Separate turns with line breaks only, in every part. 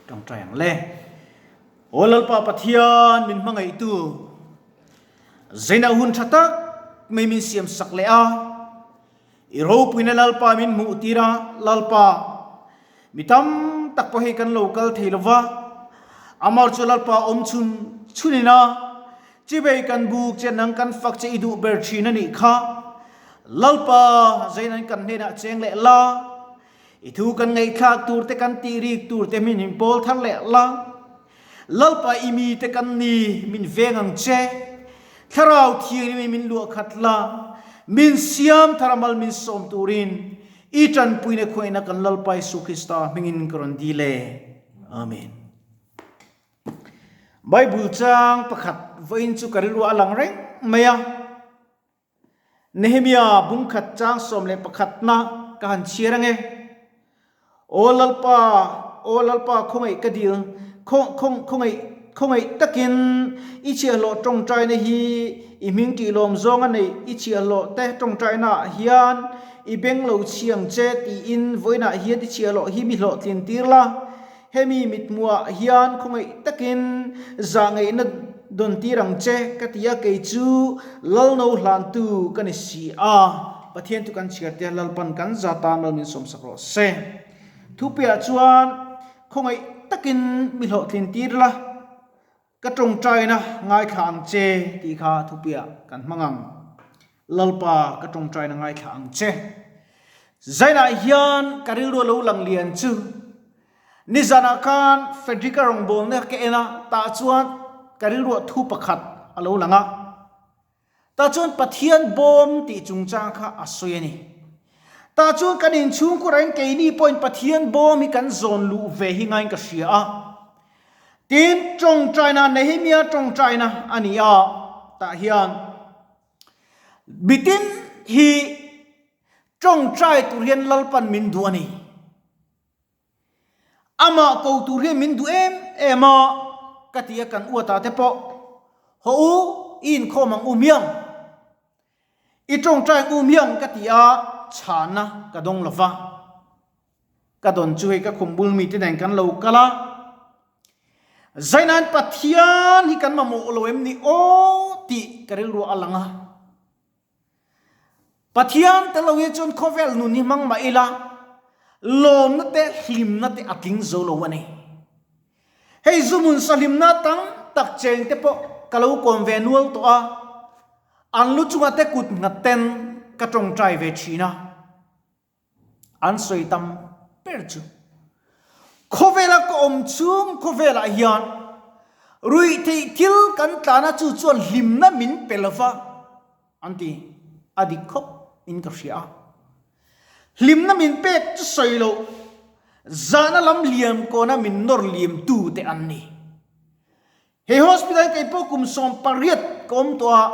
Tawngtai ang le. Aw Lalpa Pathian min hmangaihtu, Zeinah hun tha tak mai min siam sak leh a, i ropuina Lalpa min hmuh tir a, Lalpa, mi tam tak pawh hei kan lo kal thei lo va, amah chu Lalpa awm chhun chhun ina chibei kan buk che nang kan fak che i duh ber thin a nih kha. Lalpa, Zeinan kan hnenah cheng leh la, I thu kan ngaihthlak tur te kan tih rik tur te min in pawl thar leh la. Lalpa i mi te kan ni, min veng ang che. Thlarau Thianghlim in min luah khat la, min siam thar a mal min sawm turin i tanpuina khuaina kan Lalpa Isu Krista hmingin ka rawn dil e. Amen. Bible chang pakhat vawiin chu ka rilru a lang reng mai a. Nehemia bungkhat chang 11 na ka han chhiar ange. Aw Lalpa, aw Lalpa khawngaih ka dil, khawngaih, khawngaih takin i chhiahhlawh tawngtaina hi i hming tih lawm zawng a neih, i chhiahhlawh te tawngtaina ah hian i beng lo chhiang che tiin vawiinah hian i chhiahhlawh hi mi hlawhtlin tir la. Hemi mithmuhah hian khawngaih takin zahngaihna dawn tir ang che ka ti a, kei chu Lalno hlantu ka ni si a. Pathian chu kan chhiar te Lalpan kan za tan mal min sawmsak rawh se. Thupiah chuan khawngaih takin mi hlawhtlin tir la, ka tawngtaina ngaithla ang che tih kha thupiah kan hmang ang. Lalpa ka tawngtaina ngaithla ang che. Zainah hian ka rilru a lo lang lian chu nizanah khan Frederick-a rawngbawlna ka en a, tah chuan ka rilruah thu pakhat a lo lang a. Tah chuan Pathian bawm tih chungchang kha a sawi a ni. Tah chuan kan inchhungkhur ah hian keini pawhin Pathian bawm hi kan zawn luh ve hi ngaiin ka hria a. Tin, tawngtaina, Nehemia tawngtaina a ni a, tah hian Mitin hi tawngtai tur hian Lalpan min duh a ni. Amah ko tur hian min duh em em a, ka ti a kan uatah te pawh, Haw u, i inkhawm ang u miang, i tawngtai ang u miang ka ti a, chhanna ka dawng lo va. Ka dawn chu hei ka khum bul mite nen kan lo kal a, Zainain Pathian hi kan mamawh lo em ni aw tih ka rilru a lang a. Pathian tel lo hi chuan khawvel nun hi hmang mah ila, lawmna te hlimna te a tling zo lo a ni. Hei zuhmun sahlimna tam tak cheng te pawh ka lo kawm ve nual tawh a, an lu chunga te kut nghat ten ka tawngtai ve thin a. An sawi tam ber chu. Khawvela ka awm chhung khawvelah hian ruihtheih thil kan tlan a chu chuan hlimna min pe lova an ti a dik khawp in ka hria a. Hlimna min pek chu sawi loh zahna lam liam kawna min nawr liam tu te an ni. He hospital kei pawh kum 18 ka awm tawh a,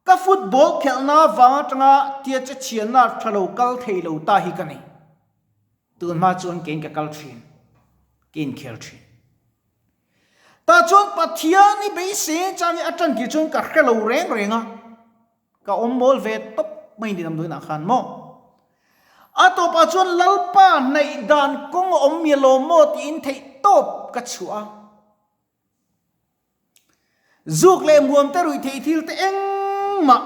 ka football khelhna vang atanga tia che chhianna tha lo kal thei lo ta hi ka ni. Tun hma chuan kein ka kal thin, ka inkhel thin. Tah chuan Pathian i beisei chang hi a tan kir chuan ka hre lo reng reng a, ka awm mawl ve tawp mai ni damdawiinah khan maw. A tawpah chuan Lalpa hnaih dan kawng a awm miah lo maw tiin theih tawp ka chhuah a. Zuk leh muam te ruih theih thil te engmah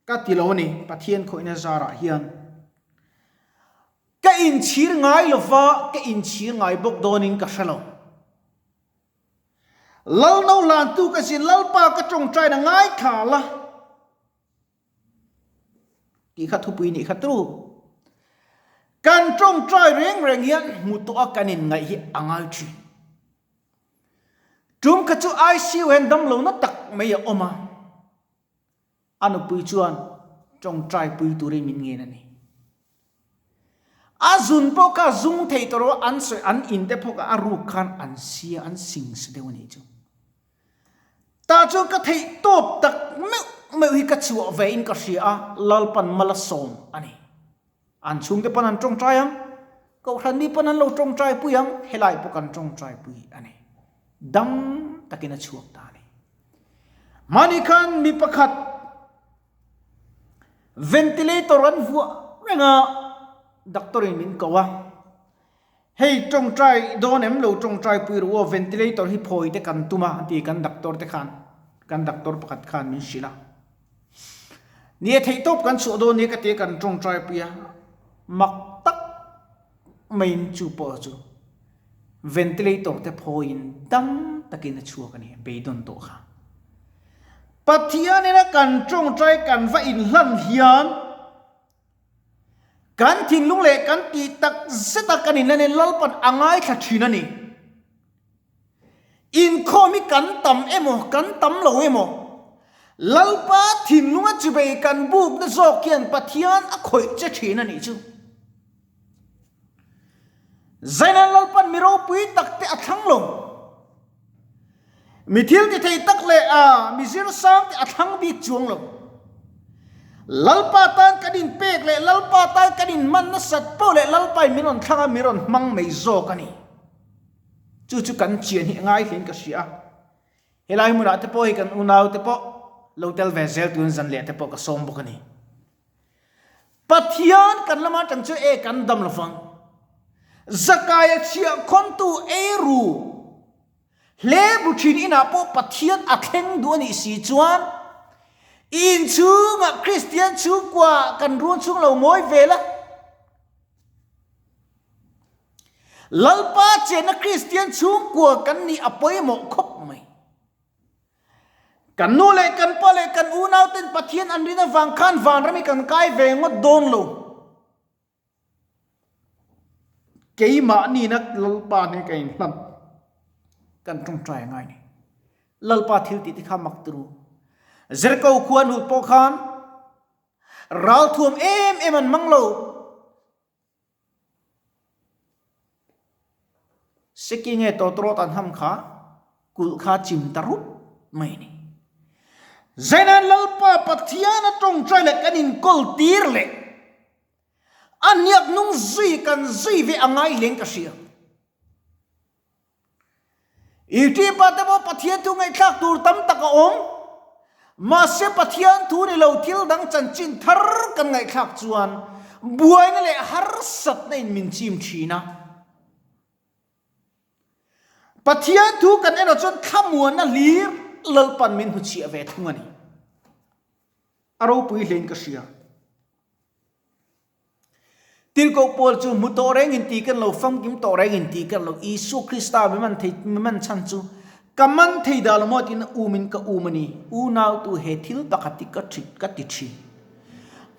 ka ti lo a ni Pathian khawihna zarah hian. Ka inchhir ngai lova ka inchhir ngai bawk dawnin ka hre lo. Lalno hlantu ka zin Lalpa ka tawngtaina ngaithla la. Tih kha thupui nih kha tru. Kan tawngtai reng reng hian hmu tawh a kan inngaih hi a ngai thin. Tum kha chu ICU hian damlo na tak mai a awm a, a nupui chuan tawngtai pui turin min ngen a ni. A zun pawh kha zung thei tawh lo a, an sawi an in te pawh kha a ruk khan an sia an sing si deuh a nih chu. Tah chuan ka theih tawp tak meuh meuh hi ka chhuah ve in ka hria a, Lalpan mal a sawm a ni. An chhungte pawn an tawngtai ang, Kohhran mi pawn an lo tawngtai pui ang, helai pawh kan tawngtai pui a ni. Dam takin a chhuak ta a ni. Mahni khan mi pakhat ventilator an vuah reng a, doctor in min ko a. Hei tawngtai dawn em lo tawngtai pui rawh u aw, ventilator hi phawi te kan tum a an ti kan doctor te khan, kan doctor pakhat khan min hrilh a. Ni e theihtawp kan chhuah dawn nia ka ti a kan tawngtai pui a, mak tak maiin chu pawh chu ventilator te phawiin dam takin a chhuak a ni, beidawn tawh kha. Pathianin a kan tawngtai kan va inhlan hian Kan thinlung leh kan tih tak zeta kan inlan in Lalpan a ngaithla thin a ni. Inkhawm hi kan tam emaw kan tam lo emaw Lalpa thinlunga chubei kan bukna zawk hian Pathian a khawih che thin a nih chu. Zainan Lalpan mi ropui tak te a thlang lo. Mi thil ti thei tak leh a mi zir sang te a thlang bik chuang lo. Lalpa tan kan inpek leh Lalpa tan kan inhman nasat poh leh Lalpain min rawn thlang a, min rawn hmang mai zawk a ni. Chu chu kan chian hi a ngai hlein ka hria a. Helai hmunah te pawh hei kan unau te pawh lo tel ve zel turin zan leh te pawh ka sawm bawk a ni. Pathian kan lama tang chu e kan dam lovang. Zakaia chhiahkhawntu eiru hle bu thin inah pawh Pathian a thleng duh a nih si chuan i inchhungah Kristian chhungkua kan run chhung lo mawi vel a. Lalpa chenna Kristian chhungkua kan nih a pawimawh khawp mai. Kan nu leh kan pa leh kan unau ten Pathian an rin avang khan vanram hi kan kai ve ngawt dawn lo. Keimah nina Lalpa hne ka inhlan kan tawngtai a ngai ni. Lalpa thil tih te kha mak turu. Jericho khua an hut pawh khan ralthuam em em an hmang lo. Seki nge tawtawrawt an ham kha kulh kha chim ta rup mai a ni. Zainan Lalpa Pathian a tawngtai leh kan inkawl tir leh a hniak nung zui kan zui ve a ngai hleng ka hria. I ṭipa te pawh Pathian thu ngaihthlak tur tam tak a awm. Mahse Pathian thu ni lo thil dang chanchin thar kan ngaihthlak chuan buaina leh harsatna in min chim ṭhin a. Pathian thu kan erawh chuan thlamuanna hlir Lalpan min hmuchhiah ve thung a ni. A ropui hlein ka hria. Tirhkoh pawl chu hmu tawh reng in tih kan lo, famkim tawh reng in tih kan lo, Isua Krista mi man thei, mi man chhan chu ka man thei dah lo maw tiin a um in ka um a ni. Unau tu he thil pakhat hi ka ṭhi, ka ti ṭhin.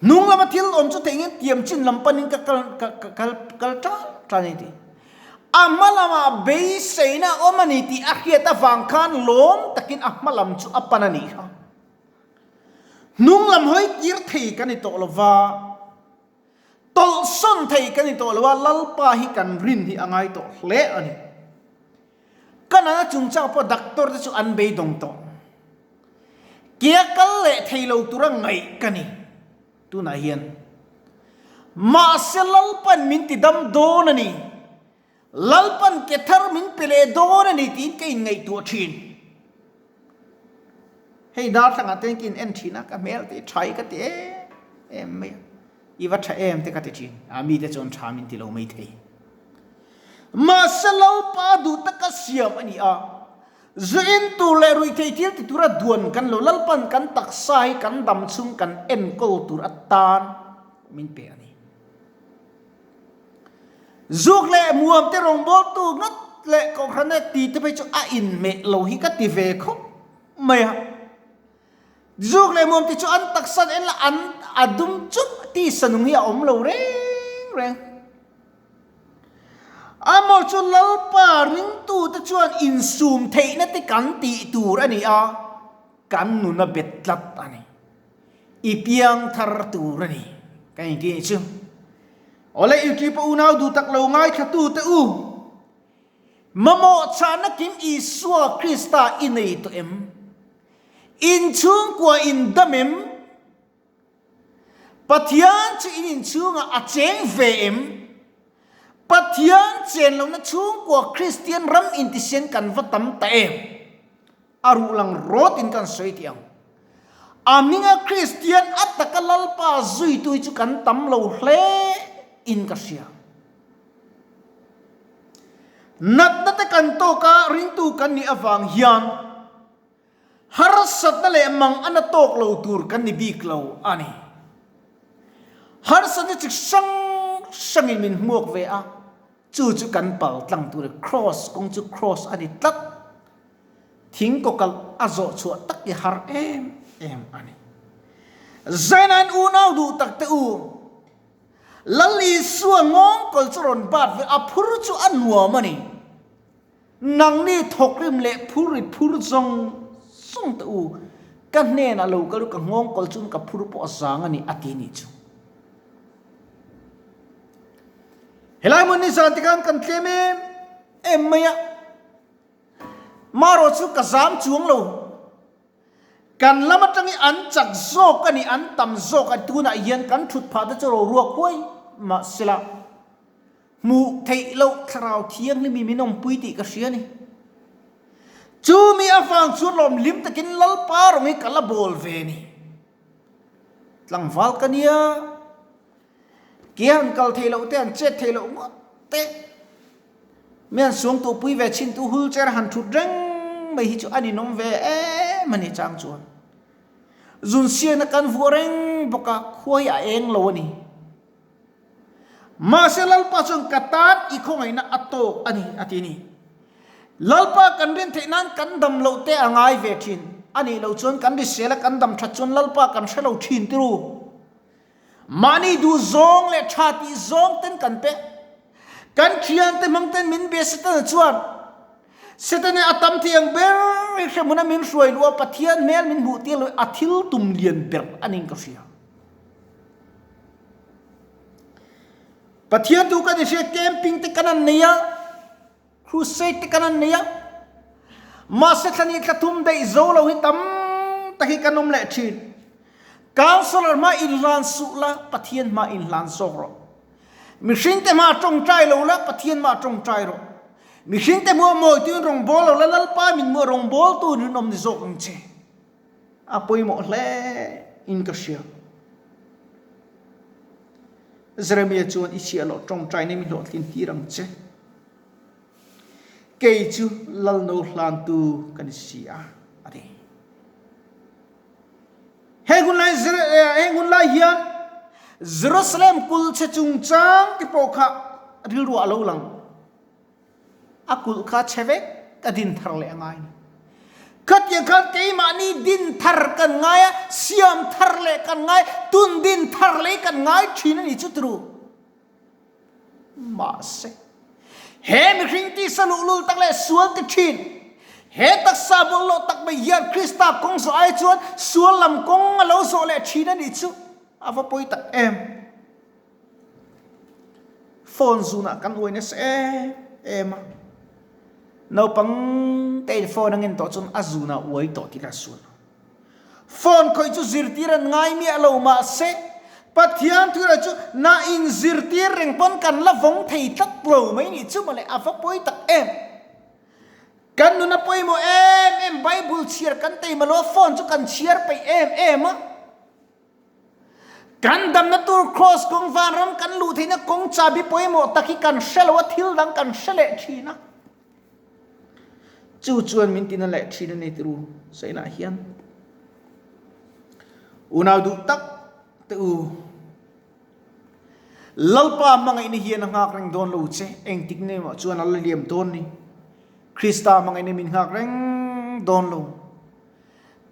Hnung lama thil awm chu theih ngin tiam chin lam panin ka kal, ka, ka kal, kal ṭan ṭan a ni ti. A hma lamah beiseina a awm a ni tih a hriat avang khan lawm takin a hma lam chu a pan a nih kha. Hnung lam hawi kir thei kan ni tawh lo va, tawlhsawn thei kan ni tawh lo a, Lalpa hi kan rin hi a ngai tawh hle a ni. Ka nana chungchang pawh doctor te chu an beidawng tawh. Ke a kal leh thei lo tura ngaih ka ni tunah hian. Mahse Lalpan min ti dam dawn a ni. Lalpan ke thar min pe leh dawn a ni tiin ka inngaihtuah thin. Hei darthlangah te ka in en thin a, ka hmel te hi tha hi ka ti em em mai a, i va tha em te ka ti thin a, mite chuan tha min ti lo mai thei. Mahse Lalpa duh taka siam a ni a, zu in tur leh ruihtheih thil ti tura duan kan lo, Lalpan kan taksa hi kan dam chhung kan enkawl tur atan min pe a ni. Zuk leh muam te rawngbawltu ngawt leh kohhran e ti te phei chu a inhmeh lo hi ka ti ve khawp mai a. Zuk leh muam te chu an taksa en la an a dum chup tisa nung hi a awm lo reng reng. Amaw chu Lalpa ringtu te chuan insum theihna te kan tih tur a ni a, kan nun a bet tlat a ni. I piang thar tur a ni ka inti nih chu. Awle Youtube-a unau duh tak lo ngaithlatu te u, mamawh chhahna kim Isua Krista i nei tawh em? In chhungkua in dam em? Pathian chu in inchhungah a cheng ve em? Pathian chen lohna chhungkua Kristian ram intisian kan va tam ta em? A ruh lang rawt in kan sawi tih ang. A hminga Kristian a taka Lalpa zuitu hi chu kan tam lo hle in ka hria. Natna te kan tawk a, ringtu kan nih avang hian harsatna leh mang a na tawk lo tur kan ni bik lo a ni. Harsatna chi hrang hrangin min hmuak ve a, chu chu kan pal tlang tur a ni. Kraws kawng chu kraws a ni tlat. Thing kawkalh a zawh chhuah tak hi har em em a ni. Zainain unau duh tak te u, Lal Isua ngawngkawl chu rawn bat ve, a phur chu a nuam a ni. Nangni thawkrim leh phur ri phur zawng zawng te u, ka hnenah lo kal u, ka ngawngkawl chuan ka phur pawh a zang a ni, a ti nih chu. Helai hmun nizan te khan kan tlem em em mai a, marawh chu ka zam chuang lo. Kan lam atangin an chak zawk a ni, an tam zawk a ni. Tunah hian kan thut phah te chu ro ruak huai mahsela hmuh theih loh thlarau thianghlim hi min awmpui tih ka hria a ni. Chumi avang chuan lawmhlim takin Lalpa rawng hi ka la bawl ve ni. Tlangval ka nia, ke han kal theih loh te, han chet theih loh ngawt te. Mi an suang tu pui ve chin tu hul cher han thut reng mai hi chu a ninawm ve em a ni chang chuan. Zun siakna kan vuah reng bawk a, khua hi a eng lo a ni. Mahse Lalpa chuan ka tan i khawngaihna a tawk a ni a ti a ni. Lalpa kan rin theih nan kan dam loh te a ngai ve thin. A nih loh chuan kan risel a kan dam that chuan Lalpa kan hre lo thin tiru. Mahni duh zawng leh tha tih zawng ten kan pe. Kan thiante hmang ten min be Setana chuan Setana a tam thei ang ber i hre hmuna min hruai luh a Pathian hmel min hmuh tir loh a thil tum lian ber a ning ka hria. Pathian tu kan i hria camping te kan an nei a. Crusade te kan an nei a, mahse thla nih thla thum daih zo lo hi tam tak hi kan awm leh thin. Councillor hma inhlan suh la, Pathian hma inhlan zawk rawh. Mihring te hma tawngtai lo la, Pathian hma tawngtai rawh. Mihring te hmuah mawituin rawngbâwl lo la, Lalpa min hmuah rawngbâwltu rinawm ni zawk ang che. A pawimawh hle in ka hria. Jeremia chuan i chhiahhlawh tawngtaina mi hlawhtlin tir ang che. Kei chu Lalno hlantu ka ni si a, a ti. Heng hun lai heng hun lai hian Jerusalem kulh chhe chungchang te pawh kha rilru ah a lo lang. A kulh kha chhe vek a din thar leh a ngai ni. Khatiang khan keimahni din thar kan ngai a, siam thar leh kan ngai, tun din thar leh kan ngai thin a ni chu turu. Mahse, he mihring tisa luhlul tak leh sual ti thin, he taksa bawlhhlawh tak mai hian Krista kawng zawh ai chuan sual lam kawng a lo zawh leh thin a nih chu a va pawi tak em. Phone zunah kan uai nasa em em a, naupang te in phone a ngen tawh chuan a zunah uai tawh tih kha a sual. Phone khawih chu zirtir an ngai miah lo mahse Pathian thu erawh chu na in zirtir reng pawn kan la vawng thei tlat lo mai nih chu mawle a va pawi tak em. Kan nun a pawimawh em em Bible chhiar kan teima lo a phone chu kan chhiar peih em em a. Kan damna tur cross kawng vanram kan luh theihna kawng chabi pawimawh tak hi kan hre lo a thil dang kan hre leh thin a. Chu chuan min tina leh thin a ni tiru sainah hian unau duh tak te u Lalpa hmangaihna hian a nghak reng dawn lo che engtik nge maw chuan a la liam dawn ni Krista hmangaihna min nghak reng dawn lo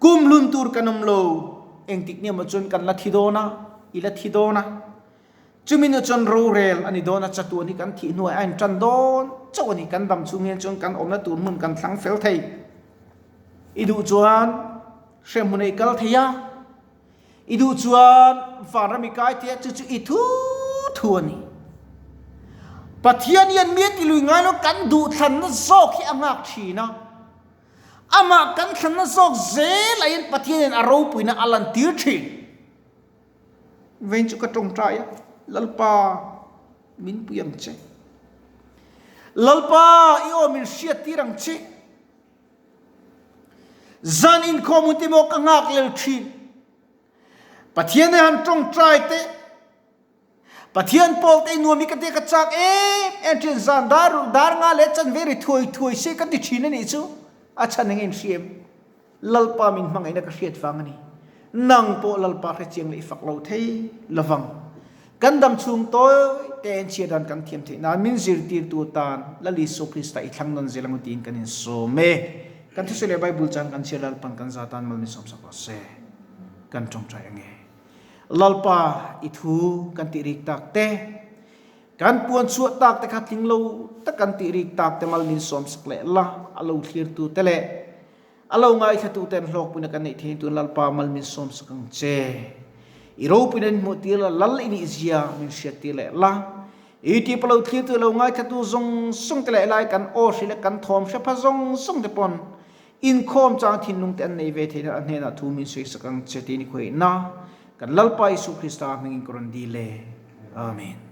kum hlun tur kan awm lo engtik nge maw chuan kan la thi dawn a i la thi dawn a Chumi nu chuan rorel a ni dawn a, chatuan hi kan thih hnuai a intan dawn chauh a ni. Kan dam chhung hian chuan kan awmna tur hmun kan thlang fel thei. I duh chuan hremhmun ah i kal thei a, i duh chuan vanram i kai thei a, chu chu i thu thu a ni. Pathian hian mi a ti lui ngai lo, kan duhthlanna zawk hi a nghak thin a. Amah kan thlanna zawk zelah hian Pathian hian a ropuina a lantir thin. Veng chu ka tawngtai a, Lalpa min pui ang che. Lalpa i aw min hriat tir ang che. Zan inkhawm hun te maw ka nghak lel thin. Pathian he han tawngtai te. Pathian pawl te nuam hi ka tia ka chak em em thin zan dar dar nga leh chanve ri thuai thuai se ka ti thin a nih chu a chhan eng inhriam Lalpa min hmangaihna ka hriat vang a ni. Nang pawh Lalpa hrechiang leh i fak lo thei lovang. Kan dam chhung tawi tein chhiar dan kan thiam theih nan min zirtirtu tan Lal Isua Krista i thlang nawn zel ang u tiin kan insawm e. Kan thusawi leh Bible chang kan chhiar Lalpan kan za tan mal min sawmsak rawh se. Kan tawngtai ang e. Lalpa i thu kan tih rik tak te, kan puan chhuah tak te kha tling lo tak kan tih rik tak te mal min sawmsak leh la, a lo thlirtu te leh A lo ngaithlatute an hlawkpuina kan neih theih tun Lalpa mal min sawmsak ang che. I ropuina in hmuhtir la, Lal i nih zia min hriattir leh la. I tih pawh lo thlirtu lo ngaithlatu zawng zawng te leh lai kan aw hri leh kan thawm hre pha zawng zawng te pawn inkhawm chang thinlung te an nei ve theih nan a hnenah thu min sawisak ang che tiin i khawiah na kan Lalpa Isu Krista hmingin ka rawn dil e. Amen.